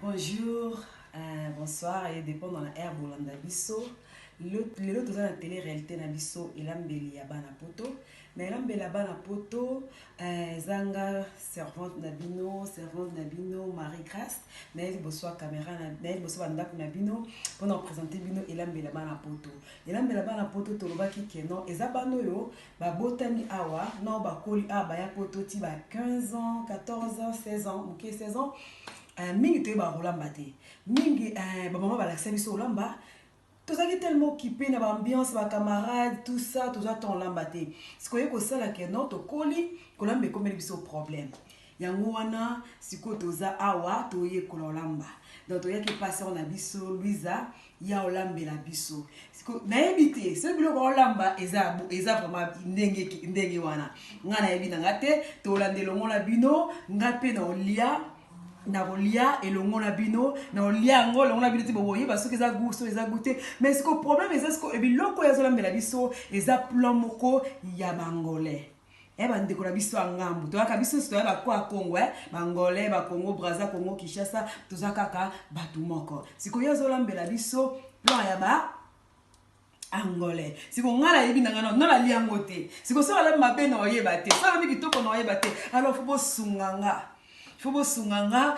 Bonjour, bonsoir et dépend dans la air bolanda biso. Lelo toza na télé réalité na biso elambeli ya bana poto. Na elambeli ya bana poto eza nga servante na bino, servante na bino Marie Grace, na ye liboso ya caméra na ye liboso ba ndako na bino mpona kopresente bino elambeli ya bana poto. Elambeli ya bana poto tolobaki ke non eza bana oyo babotami awa na bakoli awa baya poto ti ba 15 ans, 14 ans, 16 ans, moke 16 ans. Mingi toyebaka kolamba te, mingi bamama balakisa biso kolamba, tozalaki tellement occupé na baambiance, bacamarade, tout ça, toza temps olamba te. Sikoyo kosala ke non tokoli, kolamba ekomeli biso problème. Yango wana sikoyo toza awa toyekola olamba. Donc toyaki pasteur na biso Louisa ya olambela biso. Sikoyo nayebi te soki biloko olamba eza vraiment ndenge ndenge wana. Nga nayebi na nga te. Tolanda elongo na bino, nga mpe na olia, na kolia elongo na bino, na kolia yango elongo na bino te bokoyeba soki eza goût, soki eza goût te. Mais sikoyo problème eza sikoyo biloko oyo azolambela biso eza plan moko ya bangolais, bandeko na biso ya ngambu. Toyaka biso nyonso toya bakwa ya Congo, bangolais, bacongo Braza, Congo Kinshasa, toza kaka bato moko. Sikoyo azolambela biso plan ya ba angolais. Siko ngai nayebi na ngai nga nalia yango te. Siko soki alambi mabe na oyeba te, soki alambi kitoko na oyeba te. Alors faut bosunga nga, faut bosunga nga.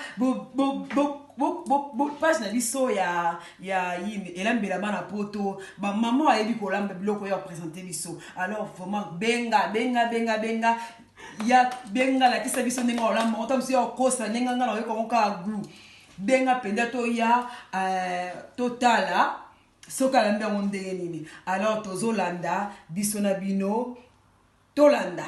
Page na biso ya yini elambela bana poto, bamama ayebi kolamba biloko oyo aprésente biso. Alors vraiment benga, benga, benga, benga ya benga, lakisa biso ndenge olamba ota biso ya okosa ndenge nga na oyoka ngo kaka goût. Benga mpenza toya totala soki alambi yango ndenge nini. Alors tozolanda biso na bino, tolanda.